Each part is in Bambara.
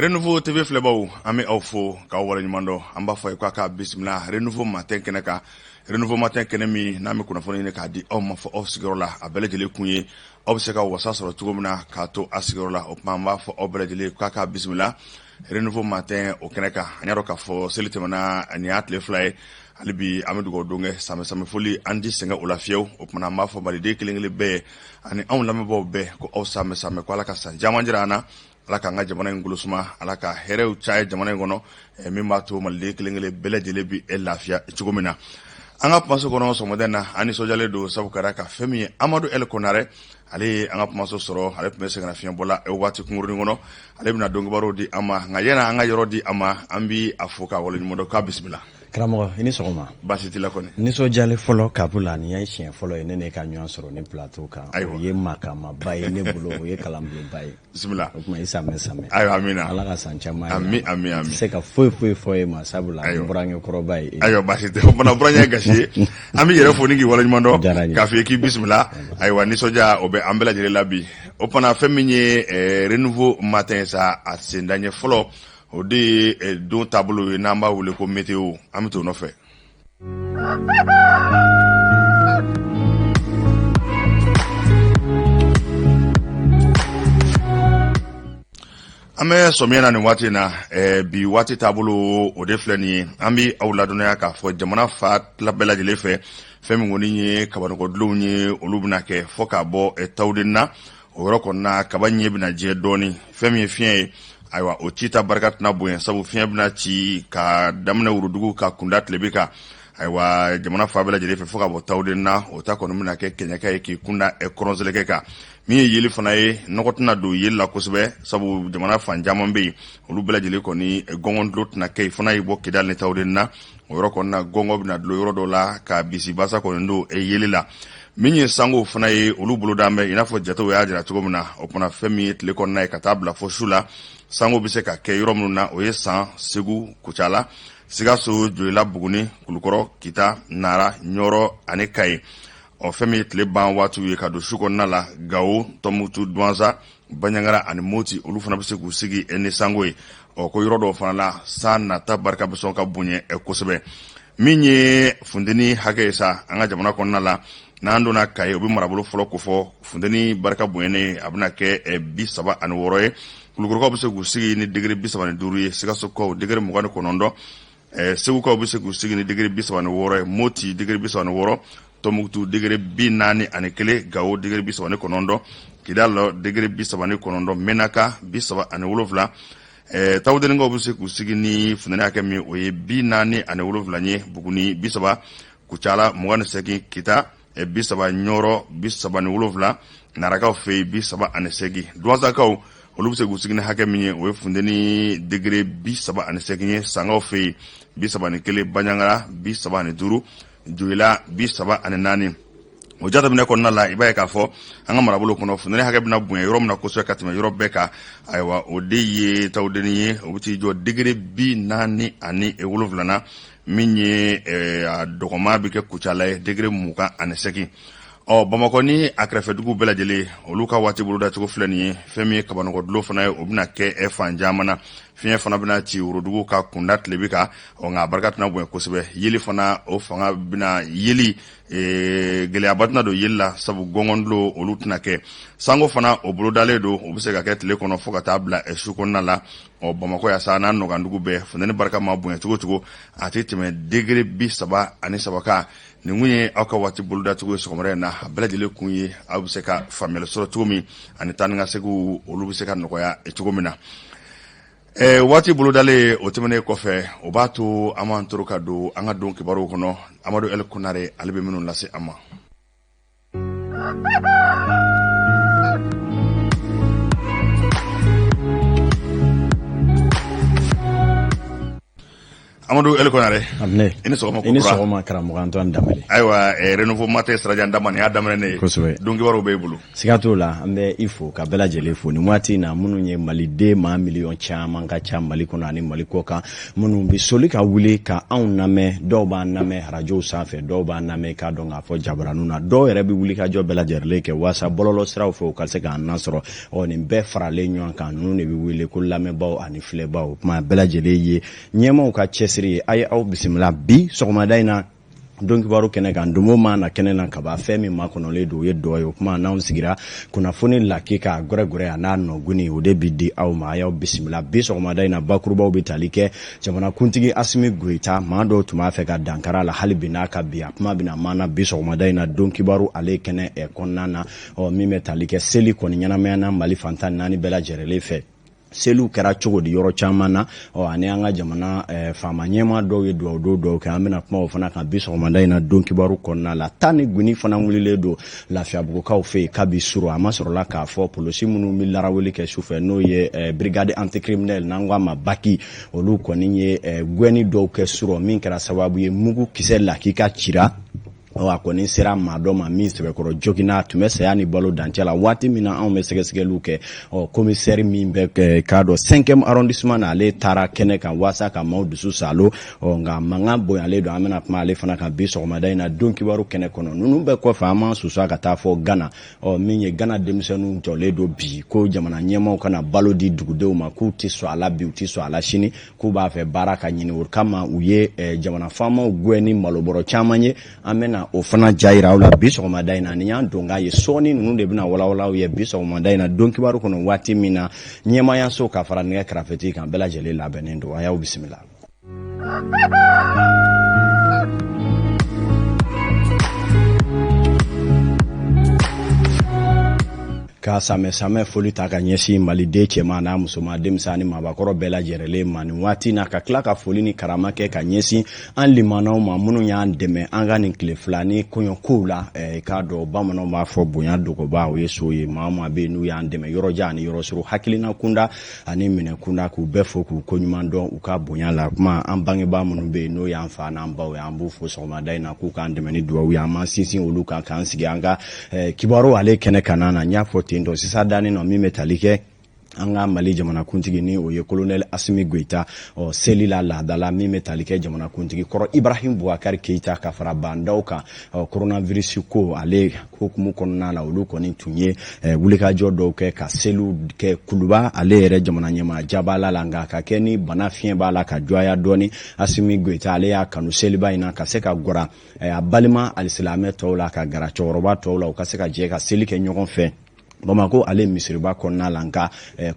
Renouveau TV filɛbaw, an bɛ aw fo k'aw waleɲuman dɔn. An b'a fɔ a ye k'a ka bisimila Renouveau Matin kɛnɛ kan. Renouveau Matin kɛnɛ min n'an bɛ kunnafoni ɲini k'a di aw ma fɔ aw sigiyɔrɔ la, a bɛɛ lajɛlen kun ye aw bɛ se ka wasa sɔrɔ cogo min na k'a to a sigiyɔrɔ la. O tuma an b'a fɔ aw bɛɛ lajɛlen k'a ka bisimila Renouveau Matin o kɛnɛ kan. An y'a dɔn k'a fɔ seli tɛmɛna, nin y'a tile 2 ye. Hali bi an bɛ dugawu don kɛ, sanbɛ sanbɛ foli, an ti sɛgɛn o la fiyewu. O tuma an b'a fɔ maliden kelen kelen bɛɛ ye ani anw lamɛnbaaw bɛɛ ko aw sanbɛ sanbɛ, ko Ala ka san caman jira an na, Ala k'an ka jamana in golosuma, Ala ka hɛrɛw caya jamana in kɔnɔ, min b'a to maliden kelen kelen bɛɛ lajɛlen bɛ e lafiya cogo min na. An ka kumaso kɔnɔ sɔgɔmada in na, an nisɔndiyalen don sabu ka d'a kan fɛn min ye Amadu El Konare, ale ye an ka kumaso sɔrɔ. Ale tun bɛ sɛgɛnnafiɲɛbɔ la waati kunkurunin kɔnɔ, ale bɛna donkibaru di an ma. Nka yanni an ka yɔrɔ di a ma, an bɛ a fo k'a waleɲuman dɔn, k'a bisimila. Karamɔgɔ, i ni sɔgɔma. Baasi t'i la kɔni? Nisɔndiyalen fɔlɔ Kabula, nin ye siɲɛ fɔlɔ ye ne n'e ka ɲɔgɔn sɔrɔ ni plateau kan. O ye makamaba ye ne bolo, o ye kalanbulonba ye. Bisimila. O tuma i sanbɛ sanbɛ. Ayiwa, amina. Ala ka san caman. Ami ami ami. N tɛ se ka foyi foyi fɔ e ma sabula n burankɛ kɔrɔba ye. Ayiwa, baasi tɛ. O fana burankɛ ye gasi ye. An b'i yɛrɛ fo ni k'i waleɲuman dɔn. K'a f'i ye k'i bisimila. Ayiwa, nisɔndiya o bɛ an bɛɛ lajɛlen la bi. O fana fɛn min ye Renouveau Matin sa, a sendaɲɛ fɔlɔ, o de ye don taabolo ye n'an b'a wele ko météo. An bɛ t'o nɔfɛ. An bɛ sɔmiya na nin waati in na. Bi waati taabolo o de filɛ nin ye. An bɛ aw ladɔnniya k'a fɔ jamana fan tila bɛɛ lajɛlen fɛ, fɛn min kɔni ye kabanɔgɔdulonw ye, olu bɛna kɛ fɔ k'a bɔ Tawudeni na. O yɔrɔ kɔnɔna, kaba ɲɛ bɛna jɛ dɔɔnin. Fɛn min ye fiɲɛ ye, ayiwa, o ci ta barika tɛna bonya, sabu fiɲɛ bɛna ci ka daminɛ worodugu ka kunda tilebin kan. Ayiwa, jamana fan bɛɛ lajɛlen fɛ fo ka bɔ Tawudeni na, o ta kɔni bɛna kɛ kɛɲɛka ye k'i kunda kɔrɔnseleke kan. Min ye yeli fana ye, nɔgɔ tɛna don yeli la kosɛbɛ, sabu jamana fan caman bɛ yen, olu bɛɛ lajɛlen kɔni gɔngɔn tɛna kɛ yen fana y'i bɔ Kidali ni Tawudeni na. O yɔrɔ kɔnɔna, gɔngɔn bɛna dulon yɔrɔ dɔw la ka bisibasa kɔni don yeli la. Min ye sankow fana ye, olu boloda bɛ i n'a fɔ jatew y'a jira cogo min na. O tuma fɛn min ye tile kɔnɔna ye ka taa bila fo su la, sanko bɛ se ka kɛ yɔrɔ minnu na, o ye San, Segu, Kucala, Sikaso, Joyila, Buguni, Kulukɔrɔ, Kita, Nara, Ɲɔrɔ ani Kayi. Ɔ, fɛn min ye tile ban waatiw ye ka don su kɔnɔna la, Gawo, Tɔnbukutu, Duwanza, Banjagara ani Moti, olu fana bɛ se k'u sigi ni sanko ye. Ɔ, ko yɔrɔ dɔw fana la, san nata barika bɛ sɔn ka bonya kosɛbɛ. Min ye funteni hakɛ ye sa an ka jamana kɔnɔna la, n'an donna Kayi, o bɛ marabolo fɔlɔ kofɔ, funteni barika bonyanen a bɛna kɛ 36 ye. Kulukɔrɔkaw bɛ se k'u sigi ni degré 35 ye, Sikasokaw degré 29, Segukaw bɛ se k'u sigi ni degré 36 ye, Moti degré 36, Tɔnbukutu degré 41, Gawo degré 39, Kidali degré 39, Menaka 37. Tawudenikaw bɛ se k'u sigi ni funteni hakɛ min, o ye 47 ye, Buguni 30, Kucala 28, Kita 30, Ɲɔrɔ 37, Narakaw fɛ yen 38. Duwansakaw, olu bɛ se k'u sigi ni hakɛ min ye, o ye funteni degré 38 ye. Sankaw fɛ yen 31, Banjagara 35, Joyila 34. O jateminɛ kɔnɔna la, i b'a ye k'a fɔ an ka marabolo kɔnɔ, funteni hakɛ bɛna bonya yɔrɔ min na kosɛbɛ ka tɛmɛ yɔrɔ bɛɛ kan, ayiwa, o de ye Tawudeni ye. O bɛ t'i jɔ degré 47 na. Min ye a dɔgɔma bɛ kɛ Kucala ye, degré 28. Ɔ, Bamakɔ ni a kɛrɛfɛduguw bɛɛ lajɛlen, olu ka waati bolodacogo filɛ nin ye. Fɛn min ye kabanɔgɔdulon fana ye, o bɛna kɛ fan caman na. Fiɲɛ fana bɛna ci worodugu ka kunda tilebin kan. Ɔ, nka a barika tɛna bonya kosɛbɛ. Yeli fana, o fanga bɛna yeli gɛlɛyaba tɛna don yeli la, sabu gɔngɔndulon olu tɛna kɛ. Sanko fana, o bolodalen don, o bɛ se ka kɛ tile kɔnɔ fo ka taa bila su kɔnɔna la. Ɔ, Bamakɔ yan sa n'a nɔgandugu bɛɛ, funteni barika ma bonya cogo cogo, a tɛ tɛmɛ degré 33 kan. Nin kun ye aw ka waati bolodacogo ye sɔgɔmada in na. A bɛɛ lajɛlen kun ye aw bɛ se ka faamuyali sɔrɔ cogo min ani taa ni ka seginw olu bɛ se ka nɔgɔya cogo min na. Waati bolodalen o tɛmɛnen kɔfɛ, o b'a to an b'an toro ka don an ka don kibaruw kɔnɔ, Amadu El Konare ale bɛ minnu lase an ma. Amadu El Konare, i ni sɔgɔma. I ni sɔgɔma, karamɔgɔ Antoine Danbele. Ayiwa, Renouveau Matin sirajan dama, nin y'a daminɛ ne ye. Kosɛbɛ. Don kibaruw b'e bolo. Siga t'o la. An bɛ i fo ka bɛɛ lajɛlen fo nin waati in na, minnu ye maliden maa miliyɔn caman ka ca Mali kɔnɔ ani Mali kɔ kan, minnu bɛ soli ka wuli ka anw lamɛn. Dɔw b'an lamɛn arajow sanfɛ, dɔw b'an lamɛn k'a dɔn k'a fɔ jabaraniw na, dɔw yɛrɛ bɛ wuli ka jɔ bɛɛ lajɛlen kɛ waasa bɔlɔlɔ siraw fɛ u ka se k'an nasɔrɔ. Ɔ, nin bɛɛ faralen ɲɔgɔn kan, ninnu de bɛ wele ko lamɛnbaaw ani filɛbaaw. O kuma bɛɛ lajɛlen ye ɲɛmaaw ka cɛsiri ye. A ye aw bisimila bi sɔgɔmada in na don kibaru kɛnɛ kan. Donmo ma na kɛnɛ na kaba, fɛn min makɔnɔlen don, o ye dɔ ye. O kuma, n'anw sigira kunnafoni laki ka gɛrɛgɛrɛ a n'a nɔguni, o de bi di aw ma. A y'aw bisimila bi sɔgɔmada in na. Bakurubaw bɛ tali kɛ jamanakuntigi Asimi Goyita. Maa dɔw tun b'a fɛ ka dankara la, hali bi n'a ka bi a kuma bɛna maana bi sɔgɔmada in na don kibaru ale kɛnɛ kɔnɔna na. Ɔ, min bɛ tali kɛ seli kɔni ɲɛnamaya na Mali fan 14 bɛɛ lajɛlen fɛ, seliw kɛra cogo di yɔrɔ caman na? Ɔ, ani an ka jamana faama ɲɛmaa dɔw ye dugawu don dɔw kɛ, an bɛna kuma o fana kan bi sɔgɔmada in na don kibaru kɔnɔna la. Ta ni guni fana wulilen don Lafiyabugukaw fɛ yen kabi suro. A ma sɔrɔla k'a fɔ polisi minnu bɛ laraweli kɛ sufɛ, n'o ye brigade anticriminelle, n'an ko a ma BAC, olu kɔni ye gɛnni dɔw kɛ suro, min kɛra sababu ye mugu kisɛ lakika cira. Ɔ, a kɔni sera maa dɔ ma min sɛbɛkɔrɔ joginna, a tun bɛ saya ni balo dancɛ la waati min na anw bɛ sɛgɛsɛgɛliw kɛ. Ɔ, commissaire min bɛ k'a dɔn cinquième arrondissement na, ale taara kɛnɛ kan waasa ka maaw dusu salo. Ɔ, nka mankan bonyalen don. An bɛna kuma ale fana kan bi sɔgɔmada in na don kibaru kɛnɛ kɔnɔ. Ninnu bɛɛ kɔfɛ, an b'an susa ka taa fɔ Gana. Ɔ, min ye Gana denmisɛnninw jɔlen don bi ko jamana ɲɛmaaw kana balo di dugudenw ma, k'u tɛ sɔn a la bi, u tɛ sɔn a la sini, k'u b'a fɛ baara ka ɲini. O kama, u ye jamana faamaw gɛn ni malobɔrɔ caman ye. An bɛna o fana ja yira aw la bi sɔgɔmada in na. Ni y'an donkan ye sɔɔni, ninnu de bɛna walawala aw ye bi sɔgɔmada in na don kibaru kɔnɔ, waati min na ɲɛmaayaso ka fara nɛgɛ karafetigi kan, bɛɛ lajɛlen labɛnnen don. A y'aw bisimila. Ka samɛ samɛ foli ta ka ɲɛsin maliden cɛman n'a musoman, denmisɛn ni maabakɔrɔ bɛɛ lajɛrɛlen ma nin waati na, ka tila ka foli ni karama kɛ ka ɲɛsin an limanaw ma minnu y'an dɛmɛ an ka nin tile fila ni kɔɲɔkow la. K'a dɔn bamananw b'a fɔ bonya dogoba o ye so ye. Maa o maa bɛ yen n'u y'an dɛmɛ yɔrɔ jan ani yɔrɔ surun, hakilina kunda ani minɛ kunda, k'u bɛɛ fo k'u koɲuman dɔn u ka bonya la. Kuma an bangebaa minnu bɛ yen, n'o y'an fa n'an baw ye, an b'u fo sɔgɔmada in na k'u k'an dɛmɛ ni dugawu ye. An m'an sinsin olu kan k'an sigi an ka kibaru ale kɛnɛ kan na. N y'a fɔ ten tɔ sisan dannen nɔ, min bɛ tali kɛ an ka Mali jamanakuntigi, ni o ye colonel Asimi Goyita. Ɔ, seli la laadala min bɛ tali kɛ jamanakuntigi kɔrɔ Ibrahim Boubacar Keita ka fara bandaw kan, ɔ, coronavirus ko ale hukumu kɔnɔna la, olu kɔni tun ye wulikajɔ dɔw kɛ ka seliw kɛ Kuluba ale yɛrɛ jamana ɲɛmaa jabala la. Nka ka kɛ ni bana fiɲɛ b'a la ka jɔya dɔɔni, Asimi Goyita ale y'a kanu seliba in na ka se ka gɔra a balima alisilamɛ tɔw la, ka gara cɛkɔrɔba tɔw la, u ka se ka jɛ ka seli kɛ ɲɔgɔn fɛ Bamakɔ ale misiriba kɔnɔna la. Nka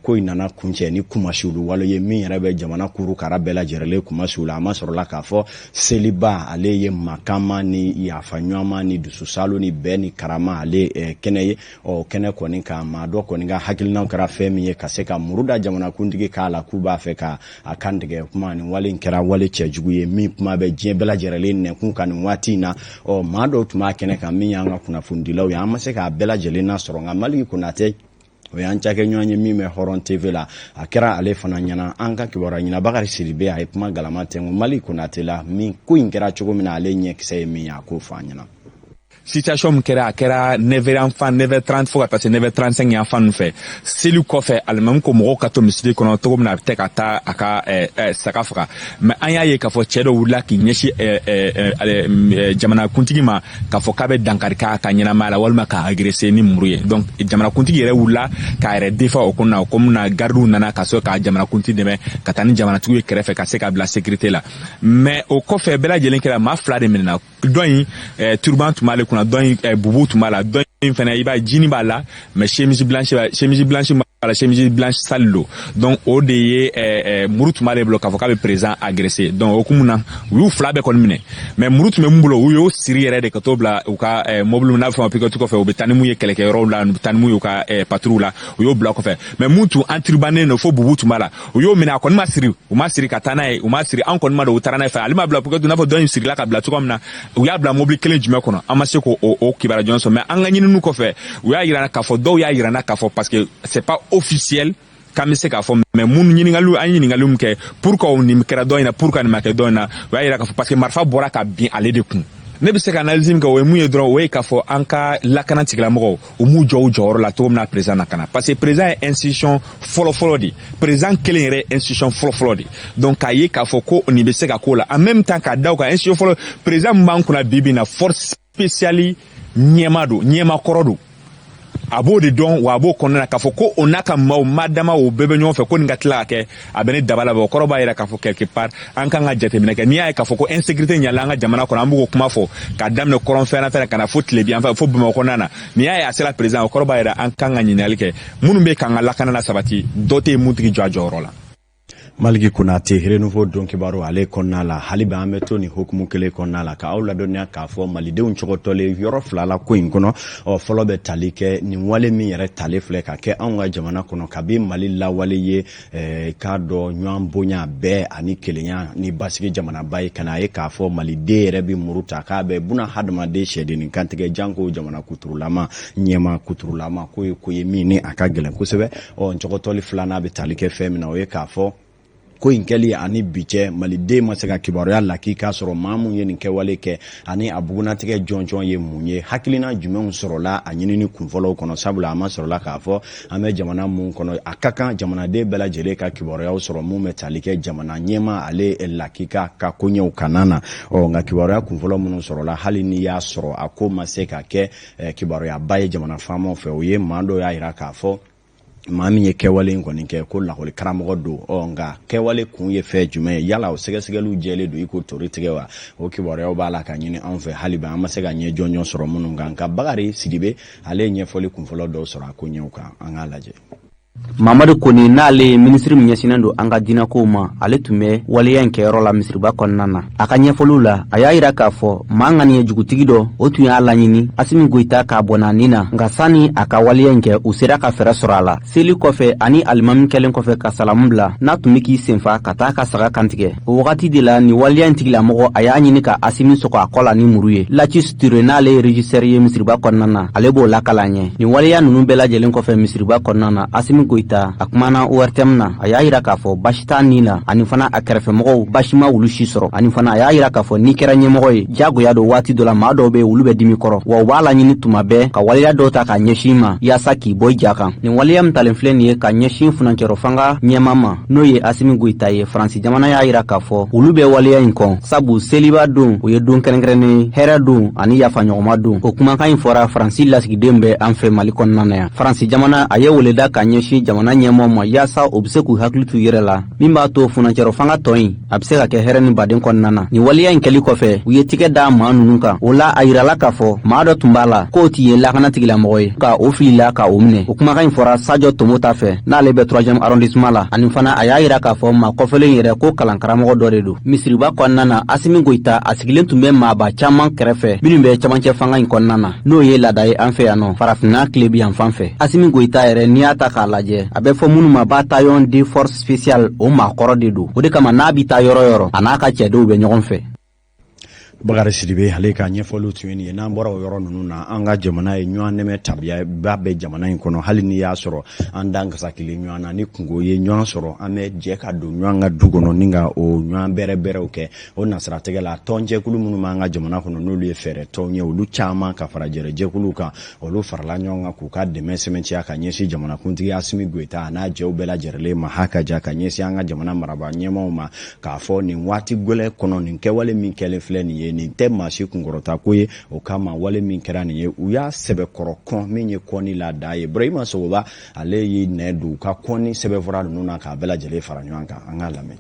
ko in nana kuncɛ ni kunmasuuli wale ye min yɛrɛ bɛ jamana kuru kara bɛɛ lajɛrɛlen kunmasuuli. A ma sɔrɔla k'a fɔ seliba ale ye makama ni yafa ɲɔgɔnma ni dususalo ni bɛn ni karama ale kɛnɛ ye. Ɔ, kɛnɛ kɔni kan, maa dɔ kɔni ka hakilinaw kɛra fɛn min ye ka se ka muru da jamanakuntigi k'a la k'u b'a fɛ ka a kan tigɛ. Kuma nin wale in kɛra wale cɛjugu ye min kuma bɛ diɲɛ bɛɛ lajɛrɛlen nɛnkun kan nin waati in na. Ɔ, maa dɔw tun b'a kɛnɛ kan min y'an ka kunnafonidilaw ye, an ma se k'a bɛɛ lajɛlen nasɔrɔ. Nka Maliki Konatɛ, o y'an cakɛ ɲɔgɔn ye min bɛ Hɔrɔn TV la, a kɛra ale fana ɲɛna. An ka kibaruya ɲina Bakari Sidibe, a ye kuma galama tɛnku Maliki Konatɛ la, min ko in kɛra cogo min na, ale ɲɛkisɛ ye min ye, a k'o fɔ an ɲɛna. Situation min kɛra, a kɛra 9h yan fan, 9h30 fo ka taa se 9h35 yan fan fɛ. Seli kɔfɛ, alimami ko mɔgɔw ka to misiri kɔnɔ cogo min na, a bɛ tɛ ka taa a ka saga faga. Mais an y'a ye k'a fɔ cɛ dɔ wulila k'i ɲɛsin jamanakuntigi ma k'a fɔ k'a bɛ dankari k'a ka ɲɛnamaya la walima k'a agresser ni muru ye. Donc jamanakuntigi yɛrɛ wulila k'a yɛrɛ défend o kɔnɔna o komi na gardiw nana ka sɔrɔ ka jamanakuntigi dɛmɛ ka taa ni jamanatigi ye kɛrɛfɛ ka se ka bila sécurité la. Mais o kɔfɛ, bɛɛ lajɛlen kɛra, maa fila de minɛna. Dɔ in turban tun b'ale kunna, dɔ in bubu tun b'a la, dɔ in fɛnɛ, i b'a ye jini b'a la, mais chemise blanche, chemise blanche b'a la, chemise blanche sale don. Donc o de ye muru tun b'ale bolo k'a fɔ k'a bɛ président agressé. Donc o hukumu na, u y'u fila bɛɛ kɔni minɛ. Mais muru tun bɛ mun bolo, u y'o siri yɛrɛ de ka t'o bila u ka mobili, n'a bɛ fɔ ma pick-up kɔfɛ, u bɛ taa ni mun ye kɛlɛkɛyɔrɔw la, u bɛ taa ni mun ye u ka patrouille la, u y'o bila kɔfɛ. Mais mun tun enturbané don fo bubu tun b'a la, u y'o minɛ. A kɔni ma siri, u ma siri ka taa n'a ye, u ma siri. An kɔni ma dɔn u taara n'a ye fɛ, ale ma bila pick-up, n'a fɔ dɔ in sirila ka bila cogo min na, u y'a bila mobili kelen jumɛn kɔnɔ, an ma se k'o o kibaruya jɔn sɔrɔ. Mais an ka ɲininiw kɔfɛ, u y'a yira k'a fɔ, dɔw y'a yira n na k'a fɔ, parce que c'est pas officiel. K'an bɛ se k'a fɔ, mais mun ɲininkaliw, an ye ɲininkaliw min kɛ, pourquoi nin kɛra dɔ in na, pourquoi nin ma kɛ dɔ in na, o y'a yira k'a fɔ parce que marifa bɔra ka bin ale de kun. Ne bɛ se ka analyse min kɛ, o ye mun ye dɔrɔn? O ye k'a fɔ an ka lakana tigilamɔgɔw, u m'u jɔ u jɔyɔrɔ la cogo min na président na ka na, parce que président ye institution fɔlɔfɔlɔ de, président kelen yɛrɛ ye institution fɔlɔfɔlɔ de. Donc k'a ye k'a fɔ ko nin bɛ se ka k'o la, en même temps k'a da o kan, institution fɔlɔ, président min b'an kunna bi bi in na, force spéciale ɲɛma don, ɲɛma kɔrɔ don, a b'o de dɔn wa a b'o kɔnɔna na k'a fɔ ko o n'a ka maaw ma dama, o bɛɛ bɛ ɲɔgɔn fɛ, ko nin ka tila ka kɛ, a bɛ ne daba la. O kɔrɔ b'a yira k'a fɔ quelque part an kan ka jateminɛ kɛ. N'i y'a ye k'a fɔ ko insécurité ɲala an ka jamana kɔnɔ, an b'o kuma fɔ k'a daminɛ kɔrɔnfɛn fɛn ka na fo tilebi yan fɛ, fo Bamakɔ kɔnɔna na, n'i y'a ye a sera président, o kɔrɔ b'a yira an kan ka ɲininkali kɛ. Minnu bɛ k'an ka lakana la sabati, dɔ tɛ yen mun tigi jɔ a jɔyɔrɔ la. Maliki Konate, Renouveau don kibaru ale kɔnɔna la. Hali bi an bɛ to nin hukumu kelen kɔnɔna la, ka aw ladɔnniya k'a fɔ malidenw cɔgɔtɔlen yɔrɔ fila la ko in kɔnɔ. Ɔ, fɔlɔ bɛ tali kɛ nin wale min yɛrɛ talen filɛ ka kɛ anw ka jamana kɔnɔ kabi Mali lawale ye, k'a dɔn ɲɔgɔn bonya bɛɛ ani kelenya ni basigi jamanaba ye, ka n'a ye k'a fɔ maliden yɛrɛ bɛ muru ta k'a bɛ buna hadamaden sɛdennin kantigɛ, janko jamana kuturulama, ɲɛma kuturulama. Ko ye ko ye min ni a ka gɛlɛn kosɛbɛ. Ɔ, cɔgɔtɔli filanan bɛ tali kɛ fɛn min na, o ye k'a fɔ ko in kɛli ani bi cɛ, maliden ma se ka kibaruya lakika sɔrɔ maa mun ye nin kɛwale kɛ ani a bugunatigɛ jɔnjɔn ye mun ye, hakilina jumɛnw sɔrɔla a ɲinini kunfɔlɔw kɔnɔ, sabula a ma sɔrɔla k'a fɔ an bɛ jamana mun kɔnɔ, a ka kan jamanaden bɛɛ lajɛlen ka kibaruyaw sɔrɔ mun bɛ tali kɛ jamana ɲɛma ale lakika ka koɲɛw kana na. Ɔ, nka kibaruya kunfɔlɔ minnu sɔrɔla, hali n'i y'a sɔrɔ a ko ma se ka kɛ kibaruyaba ye jamana faamaw fɛ, o ye maa dɔw y'a yira k'a fɔ maa min ye kɛwale in kɔni kɛ, ko lakɔli karamɔgɔ don. Ɔ, nka kɛwale kun ye fɛn jumɛn ye? Yala o sɛgɛsɛgɛliw jɛlen don i ko tori tigɛ wa? O kibaruyaw b'a la ka ɲini anw fɛ, hali bi an ma se ka ɲɛ jɔnjɔn sɔrɔ minnu kan. Nka Bakari Sidibe, ale ye ɲɛfɔli kunfɔlɔ dɔw sɔrɔ a ko ɲɛw kan, an k'a lajɛ. Mamadu Kone, n'ale ye minisiri min ɲɛsinnen don an ka diinɛkow ma, ale tun bɛ waleya in kɛyɔrɔ la misiriba kɔnɔna na. A ka ɲɛfɔliw la, a y'a yira k'a fɔ maa ŋaniya jugutigi dɔ, o tun y'a laɲini Asimi Goyita k'a bɔnna nin na, nka sani a ka waleya in kɛ, u sera ka fɛɛrɛ sɔrɔ a la. Seli kɔfɛ ani alimami kɛlen kɔfɛ ka salamu bila, n'a tun bɛ k'i senfa ka taa ka saga kantigɛ, o wagati de la nin waleya in tigilamɔgɔ, a y'a ɲini ka Asimi sɔgɔ a kɔ la ni muru ye. Laci Ture, n'ale ye régisseur ye misiriba kɔnɔna na, ale b'o lakala ɲɛ. Nin waleya ninnu bɛɛ lajɛlen kɔfɛ misiriba kɔnɔna na, Asimi Goyita, a kumana ORTM na. A y'a yira k'a fɔ basi t'a ni na, ani fana a kɛrɛfɛmɔgɔw basi ma olu si sɔrɔ. Ani fana a y'a yira k'a fɔ n'i kɛra ɲɛmɔgɔ ye, jagoya don, waati dɔ la maa dɔw be olu bɛ dimi kɔrɔ, wa u b'a laɲini tuma bɛɛ ka waleya dɔw ta k'a ɲɛsin ma yaasa k'i bɔ i ja kan. Nin waleya min talen filɛ nin ye ka ɲɛsin funancɛrɔ fanga ɲɛma ma, n'o ye Asimi Goyita ye, Faransi jamana y'a yira k'a fɔ olu bɛ waleya in kɔn, sabu seliba don, o ye don kɛrɛnkɛrɛnnen ye, hɛrɛ don ani yafaɲɔgɔnma don. O kumakan in fɔra Faransi lasigiden bɛ an fɛ Mali kɔnɔna na yan. Faransi jamana, a ye weleda ka ɲɛsin jamana ɲɛmɔgɔ ma yaasa o be se k'u hakili t'u yɛrɛ la, min b'a to funancɛrɔ fanga tɔ in a be se ka kɛ hɛrɛ ni baden kɔnɔna na. Nin waleya in kɛli kɔfɛ, u ye tigɛ da maa nunu kan. O la, a yirala k'a fɔ maa dɔ tun b'a la k'o tun ye lakana tigilamɔgɔ ye, ka o filila ka o minɛ. O kumakan in fɔra Sajɔ Tomota fɛ, n'ale bɛ 3e arrondissement la. Ani fana a y'a yira k'a fɔ maa kɔfɛlen yɛrɛ, ko kalankaramɔgɔ dɔ de don. Misiriba kɔnɔna na, Asimi Goyita, a sigilen tun bɛ maaba caman kɛrɛfɛ minnu bɛ camancɛ fanga in kɔnɔna na, n'o ye laada ye an fɛ yan nɔ farafinna tilebi yan fan fɛ. Asimi Goyita yɛrɛ, n'i y'a ta k'a lajɛ, a bɛ fɔ minnu ma bataillon de force spéciale, o maakɔrɔ de don. O de kama n'a bɛ taa yɔrɔ yɔrɔ, a n'a ka cɛdenw bɛ ɲɔgɔn fɛ. Bakari Sidibe, ale ka ɲɛfɔliw tun ye nin ye. N'an bɔra o yɔrɔ ninnu na, an ka jamana ye ɲɔgɔn dɛmɛ tabiya ba bɛ jamana in kɔnɔ. Hali n'i y'a sɔrɔ an dan kasakili ɲɔgɔn na, ni kungo ye ɲɔgɔn sɔrɔ, an bɛ jɛ ka don ɲɔgɔn ka du kɔnɔ ni ka o ɲɔgɔn bɛrɛ bɛrɛw kɛ. O nasiratigɛ la, tɔnjɛkulu minnu b'an ka jamana kɔnɔ, n'olu ye fɛɛrɛ tɔnw ye, olu caman ka fara jɛrɛjɛkuluw kan, olu farala ɲɔgɔn kan k'u ka dɛmɛ sɛmɛntiya ka ɲɛsin jamanakuntigi Asimi Goyita a n'a jɛw bɛɛ lajɛlen ma, ha ka ja ka ɲɛsin an ka jamana marabaa ɲɛmaaw ma, k'a fɔ nin waati gɛlɛn kɔnɔ, nin kɛwale min kɛlen filɛ nin ye, nin tɛ maa si kunkɔrɔta ko ye. O kama, wale min kɛra nin ye, u y'a sɛbɛkɔrɔ kɔn min ye kɔni la da ye. Burahima Sogoba, ale y'i nɛ don u ka kɔni sɛbɛnfura ninnu na k'a bɛɛ lajɛlen fara ɲɔgɔn kan. An k'a lamɛn.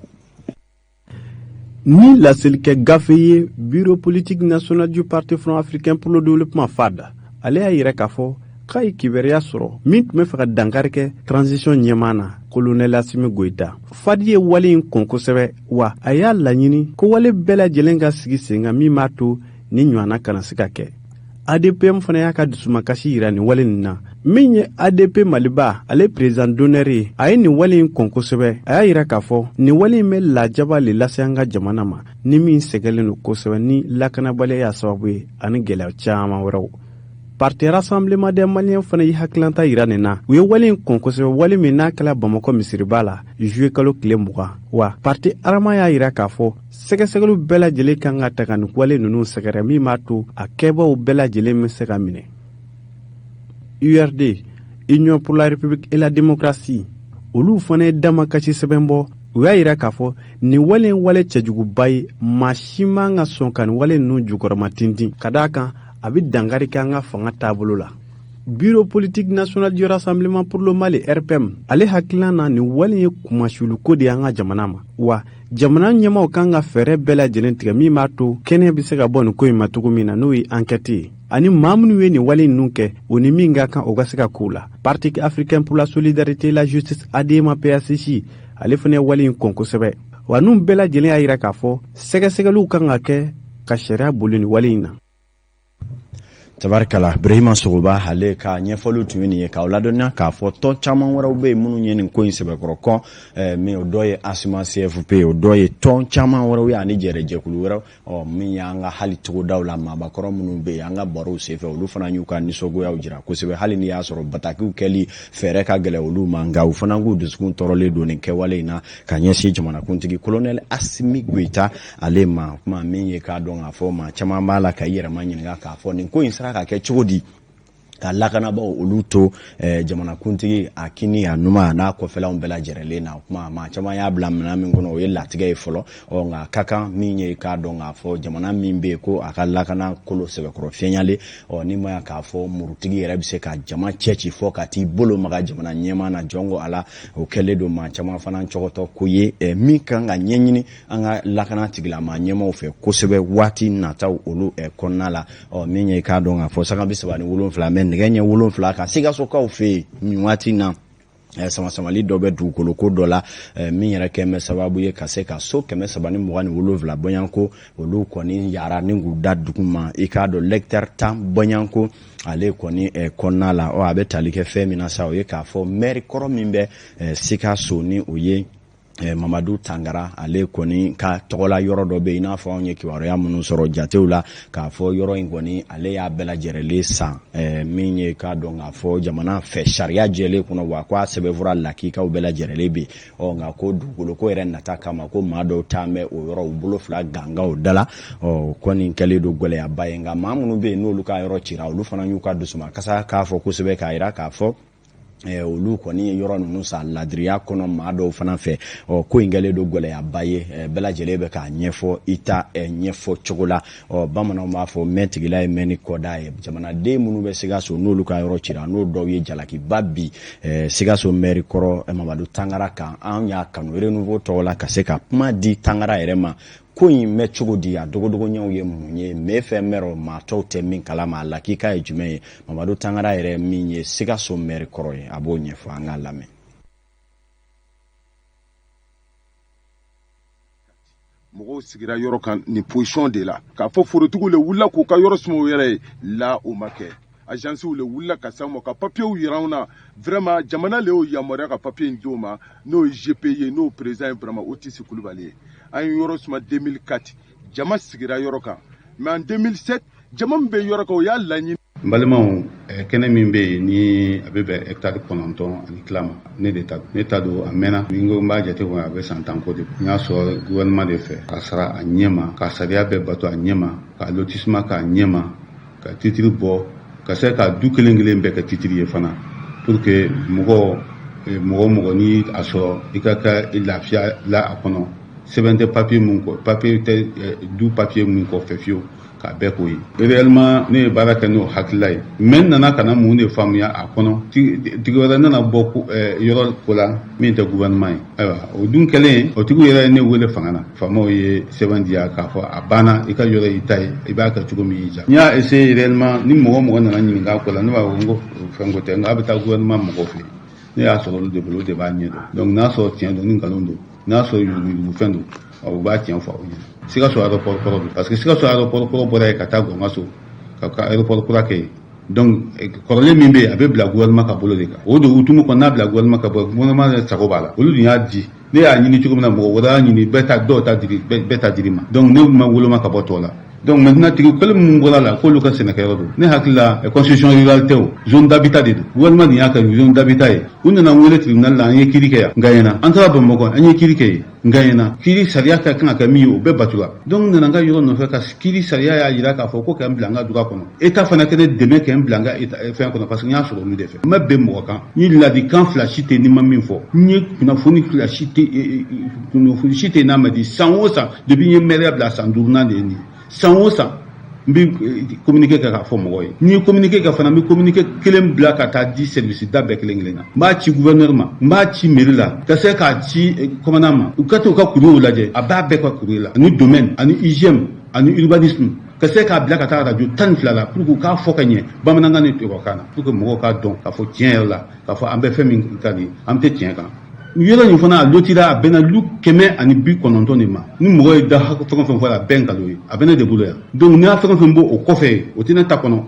Ni laselikɛ gafe ye, Bureau politique national du Parti Front africain pour le développement, FAD, ale y'a yira k'a fɔ k'a ye kibaruya sɔrɔ min tun bɛ fɛ ka dankari kɛ transition ɲɛmaa na, Colonel Asimi Goyita. FAD ye wale in kɔn kosɛbɛ, wa a y'a laɲini ko wale bɛɛ lajɛlen ka sigi sen kan min b'a to ni ɲɔgɔnna kana se ka kɛ. ADPM fana y'a ka dusumakasi yira nin wale nin na. Min ye ADP Maliba, ale président d'honneur ye, a ye nin wale in kɔn kosɛbɛ. A y'a yira k'a fɔ nin wale in bɛ lajaba le lase an ka jamana ma, ni min sɛgɛlen don kosɛbɛ ni lakanabaliya y'a sababu ye ani gɛlɛya caman wɛrɛw. Parti Rassemblement des Maliens fana ye hakilanta yira nin na. U ye wale in kɔn kosɛbɛ, wale min n'a kɛla Bamakɔ misiriba la juillet kalo tile 20. Wa parti Arama y'a yira k'a fɔ sɛgɛsɛgɛliw bɛɛ lajɛlen kan ka ta ka nin wale ninnu sɛgɛrɛ, min b'a to a kɛbaw bɛɛ lajɛlen bɛ se ka minɛ. URD, Union pour la République et la démocratie, olu fana ye damakasi sɛbɛn bɔ. U y'a yira k'a fɔ nin wale in wale cɛjuguba ye, maa si man ka sɔn ka nin wale ninnu jukɔrɔma tintin, ka d'a kan a bɛ dankari kɛ an ka fanga taabolo la. Bureau politique national du Rassemblement pour le Mali, RPM, ale hakilina na, nin wale ye kunmasuuliko de y'an ka jamana ma, wa jamana ɲɛmaw kan ka fɛɛrɛ bɛɛ lajɛlen tigɛ min b'a to kɛnɛ bɛ se ka bɔ nin ko in ma cogo min na, n'o ye enquête ye, ani maa minnu ye nin wale ninnu kɛ, o ni min ka kan, o ka se ka k'u la. Parti africain pour la solidarité et la justice, ADEMA PASJ, ale fana ye wale in kɔn kosɛbɛ. Wa ninnu bɛɛ lajɛlen y'a yira k'a fɔ sɛgɛsɛgɛliw kan ka kɛ ka sariya boli nin wale in na. Tabarikala, Ibrahima Sogoba ale ka ɲɛfɔliw tun ye nin ye, k'aw ladɔnniya k'a fɔ tɔn caman wɛrɛw bɛ yen minnu ye nin ko in sɛbɛkɔrɔ kɔn min, o dɔ ye ASMA CFP, o dɔ ye tɔn caman wɛrɛw ye ani jɛrɛjɛkulu wɛrɛw. Ɔ min y'an ka hali togodaw la maabakɔrɔ minnu bɛ yen, an ka barow senfɛ, olu fana y'u ka nisɔngoyaw jira kosɛbɛ, hali n'i y'a sɔrɔ batakiw kɛli fɛɛrɛ ka gɛlɛn olu ma, nka u fana k'u dusukun tɔɔrɔlen don nin kɛwale in na ka ɲɛsin jamanakuntigi Kolonɛli Asimi Goyita ale ma. Kuma min ye k'a dɔn k'a fɔ maa caman b'a la ka i yɛrɛ ma ɲininka k'a fɔ nin ko in sera ka kɛ cogo di ka lakanabaaw olu to jamanakuntigi a kini, a numan, a n'a kɔfɛlanw bɛɛ lajɛrɛlen na. Kuma maa caman y'a bila minɛn min kɔnɔ, o ye latigɛ ye fɔlɔ. Ɔ nka a ka kan min ye k'a dɔn k'a fɔ jamana min bɛ yen ko a ka lakana kolo sɛbɛkɔrɔ fiɲɛyalen, ɔ ni ma k'a fɔ murutigi yɛrɛ bɛ se ka jama cɛ ci fɔ ka t'i bolo maga jamana ɲɛmaa na, jɔn ko Ala, o kɛlen don maa caman fana cɔgɔtɔ ko ye min kan ka ɲɛɲini an ka lakana tigilama ɲɛmaaw fɛ kosɛbɛ waati nataw olu kɔnɔna la. Ɔ min ye k'a dɔn k'a fɔ sanga 37 mɛ nɛgɛ ɲɛ 7 kan Sikasokaw fɛ yen nin waati na, samasamali dɔ bɛ dugukolo ko dɔ la min yɛrɛ kɛ bɛ sababu ye ka se ka so 327 bɔɲanko olu kɔni yara ni k'u da dugu ma. I k'a dɔn lɛkitari 10 bɔɲanko ale kɔni kɔnɔna la. Ɔ a bɛ tali kɛ fɛn min na sa, o ye k'a fɔ mɛri kɔrɔ min bɛ Sikaso, ni o ye Mamadu Tangara, ale kɔni ka tɔgɔla yɔrɔ dɔ bɛ yen, i n'a fɔ anw ye kibaruya minnu sɔrɔ jatew la k'a fɔ yɔrɔ in kɔni ale y'a bɛɛ lajɛrɛlen san min ye k'a dɔn k'a fɔ jamana fɛ sariya jɛlen kɔnɔ, wa ko a sɛbɛnfura lakikaw bɛɛ lajɛrɛlen bɛ yen. Ɔ nka ko dugukolo ko yɛrɛ nata kama, ko maa dɔw taa bɛ o yɔrɔ, u bolo fila gangaw da la. Ɔ kɔni kɛlen don gɛlɛyaba ye, nka maa minnu bɛ yen n'olu ka yɔrɔ cira, olu fana y'u ka dusumakasa k'a fɔ kosɛbɛ, k'a jira k'a fɔ olu kɔni ye yɔrɔ ninnu san ladiriya kɔnɔ maa dɔw fana fɛ. Ɔ ko in kɛlen don gɛlɛyaba ye, bɛɛ lajɛlen bɛ k'a ɲɛfɔ i ta ɲɛfɔ cogo la. Ɔ bamananw b'a fɔ mɛn tigila ye mɛn ni kɔda ye. Jamanaden minnu bɛ Sikaso n'olu ka yɔrɔ cira, n'o dɔw ye jalakiba bi Sikaso mɛri kɔrɔ Mamadu Tangara kan, an y'a kanu Renouveau tɔgɔ la ka se ka kuma di Tangara yɛrɛ ma. Ko in bɛ cogo di? A dogodogoɲɛw ye mun ye? Mɛ fɛn mɛrɔ maa tɔw tɛ min kalama, a lakika ye jumɛn ye? Mamadu Tangara yɛrɛ min ye Sikaso mɛri kɔrɔ ye, a b'o ɲɛfɔ, an k'a lamɛn. Mɔgɔw sigira yɔrɔ kan nin position de la k'a fɔ forotigiw le wulila k'u ka yɔrɔ suma u yɛrɛ ye la, o ma kɛ. Agencew le wulila ka s'an ma ka papiyew yira anw na. Vraiment, jamana le y'o yamaruya ka papiye in d'o ma, n'o ye GPI ye, n'o président ye vraiment Otisi Kulubali ye. An ye yɔrɔ suma 2004, jama sigira yɔrɔ kan, mais en 2007, jama min bɛ yɔrɔ kan, o y'a laɲini. N balimaw, kɛnɛ min bɛ yen ni a bɛ bɛn hectare 9 ani tila ma, ne de ta, ne ta don. A mɛnna, ni n ko n b'a jate kɔnɔ, a bɛ san 10 ko de. N y'a sɔrɔ gouvernement de fɛ ka sara a ɲɛ ma, ka sariya bɛɛ bato a ɲɛ ma, ka lotissement k'a ɲɛ ma, ka titiri bɔ, ka se ka du kelen kelen bɛɛ kɛ titiri ye fana, pour que mɔgɔ mɔgɔ mɔgɔ ni a sɔrɔ, i ka kɛ i lafiya la a kɔnɔ. Sɛbɛn tɛ papiye mun kɔ, papiye tɛ du papiye mun kɔfɛ fiyewu, k'a bɛɛ k'o ye. Réellement, ne ye baara kɛ n'o hakilila ye, mais n nana ka na mun de faamuya a kɔnɔ? Tigi wɛrɛ nana bɔ yɔrɔ ko la min tɛ gouvernement ye. Ayiwa, o dun kɛlen, o tigiw yɛrɛ ye ne wele fanga na. Faamaw ye sɛbɛn di yan k'a fɔ a banna, i ka yɔrɔ y'i ta ye, i b'a kɛ cogo min y'i diya. N y'a essayer réellement, ni mɔgɔ mɔgɔ nana ɲininka a ko la, ne b'a fɔ n ko fɛn ko tɛ, n k'a bɛ taa gouvernement mɔgɔw fɛ yen. Ne y'a sɔrɔ olu de bolo, o de b'a ɲɛ dɔn. Donc n'a sɔrɔ tiɲɛ don ni nkalon don, n'a sɔrɔ yuruguyurugu fɛn don, u b'a tiɲɛ fɔ aw ɲɛna. Sikaso aéroport kɔrɔ don, parce que Sikaso aéroport kɔrɔ bɔra yen ka taa Gɔnkaso ka aéroport kura kɛ yen. Donc kɔrɔlen min bɛ yen, a bɛ bila gouvernement ka bolo de kan. O de hukumu kɔnɔ, n'a bila gouvernement ka bolo, gouvernement yɛrɛ sago b'a la. Olu dun y'a di, ne y'a ɲini cogo min na, mɔgɔ wɛrɛ y'a ɲini, bɛɛ ta, dɔw ta diri, bɛɛ ta diri ma. Donc ne ma woloma ka bɔ tɔ la. Donc maintenant tigi kelen minnu bɔra la, k'olu ka sɛnɛkɛyɔrɔ don. Ne hakili la, concession rurale tɛ, o zone d'habitat de don. Gouvernement nin y'a kɛ zone d'habitat ye. U nana n wele tribunal la, an ye kiiri kɛ yan, n gagnena. An taara Bamakɔ, an ye kiiri kɛ yen, n gagnena. Kiiri sariya ka kan ka kɛ min ye, o bɛɛ batura. Donc n nana n ka yɔrɔ nɔfɛ ka kiiri sariya y'a jira k'a fɔ ko ka n bila n ka droit kɔnɔ. État fana kɛ ne dɛmɛ kɛ n bila n ka fɛn kɔnɔ, parce que n y'a sɔrɔ olu de fɛ. N ma bɛn mɔgɔ kan. N ye ladikan fila si tɛ ni ma min fɔ. N ye kunnafoni fila si tɛ, kunnafoni si tɛ n'a ma di. San o san, depuis n ye maire bila, san duurunan de ye nin ye, san o san n bɛ communiqué kɛ k'a fɔ mɔgɔw ye. N'i ye communiqué kɛ fana, n bɛ communiqué kelen bila ka taa di service da bɛɛ kelen kelen na. N b'a ci gouverneur ma, n b'a ci mairie la, ka se k'a ci commandant ma, u ka t'u ka courrier lajɛ. A b'a bɛɛ ka courrier la, ani domaine, ani hygiène, ani urbanisme, ka se k'a bila ka taa radio 12 la pour que u k'a fɔ ka ɲɛ bamanankan ni tubabukan na, pour que mɔgɔw k'a dɔn k'a fɔ tiɲɛ yɛrɛ la, k'a fɔ an bɛ fɛn min kan nin, an tɛ tiɲɛ kan. Yɔrɔ nin fana, a lotira, a bɛnna lu 190 de ma. Ni mɔgɔ ye da fɛn o fɛn fɔ, a bɛɛ nkalon ye. A bɛ ne de bolo yan. Donc n'i y'a fɛn o fɛn bɔ o kɔfɛ, o tɛ ne ta kɔnɔ.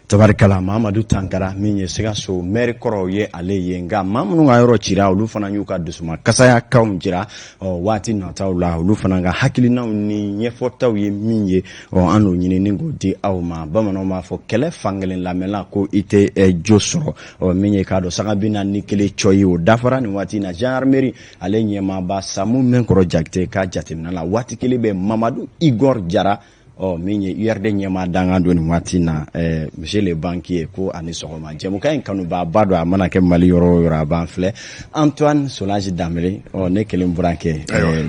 Tabarikala, Mamadu Tankara min ye Sikaso maire kɔrɔw ye, ale ye. Nka maa minnu ka yɔrɔ cira, olu fana y'u ka dusuma kasaya kanw jira. Ɔ, waati nataw la, olu fana ka hakilinaw ni ɲɛfɔtaw ye min ye, ɔ, an n'o ɲini ni k'o di aw ma. Bamananw b'a fɔ kɛlɛ fankelen lamɛnla ko i tɛ jo sɔrɔ. Ɔ, min ye k'a dɔn sanga 41 cɔyi, o dafara nin waati na. Gendarmerie ale ɲɛmaaba Samu Mɛnkɔrɔ Jakite ka jateminɛ la, waati kelen bɛ Mamadu Igor Jara, ɔ, min ye URD ɲɛmaa dankan don nin waati na, monsieur le banquier, ko ani sɔgɔma. Jɛmukan in kanubaaba don, a mana kɛ Mali yɔrɔ o yɔrɔ, a b'an filɛ. Antoine Solange Danbele, ɔ, ne kelen burankɛ,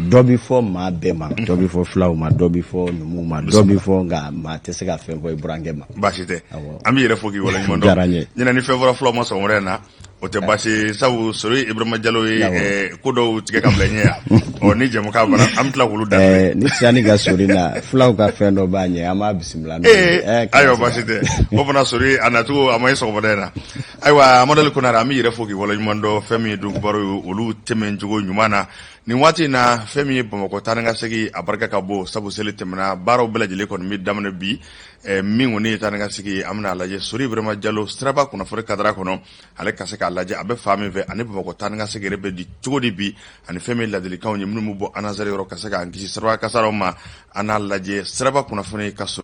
dɔ bi fɔ maa bɛɛ ma, dɔ bi fɔ filaw ma, dɔ bi fɔ numuw ma, dɔ bi fɔ, nka maa tɛ se ka fɛn fɔ i burankɛ ma. Baasi tɛ, an b'i yɛrɛ fo k'i waleɲuman dɔn. Diyara n ye. Ɲinɛ ni fɛn fɔra filaw ma sɔgɔmada in na, o tɛ baasi, sabu Sori Ibrahima Jalo ye ko dɔw tigɛ ka bila ɲɛ yan. Ɔ, ni jɛmukan banna, an bɛ tila k'olu da. Ni sani ka Sori na, filaw ka fɛn dɔ b'a ɲɛ, an b'a bisimila n'o ye. Ayiwa, baasi tɛ. O fana Sori a nacogo a ma ye sɔgɔmada in na. Ayiwa, Amadou Konare, an b'i yɛrɛ fo k'i waleɲuman dɔn. Fɛn min ye donkibaru ye, olu tɛmɛ cogo ɲuman na nin waati in na, fɛn min ye Bamakɔ taa ni ka segin, a barika ka bon, sabu seli tɛmɛna, baaraw bɛɛ lajɛlen kɔni bɛ daminɛ bi. Min kɔni ye taa ni ka segin, an bɛna a lajɛ Sori Ibrahima Jalo siraba kunnafoni kadara kɔnɔ, ale ka se k'a lajɛ a bɛ fan min fɛ, ani Bamakɔ taa ni ka segin yɛrɛ bɛ di cogo di bi, ani fɛn min ladilikanw ye minnu bɛ bɔ ANASER yɔrɔ ka se k'an kisi siraba kasaraw ma. An n'a lajɛ siraba kunnafoni ka so.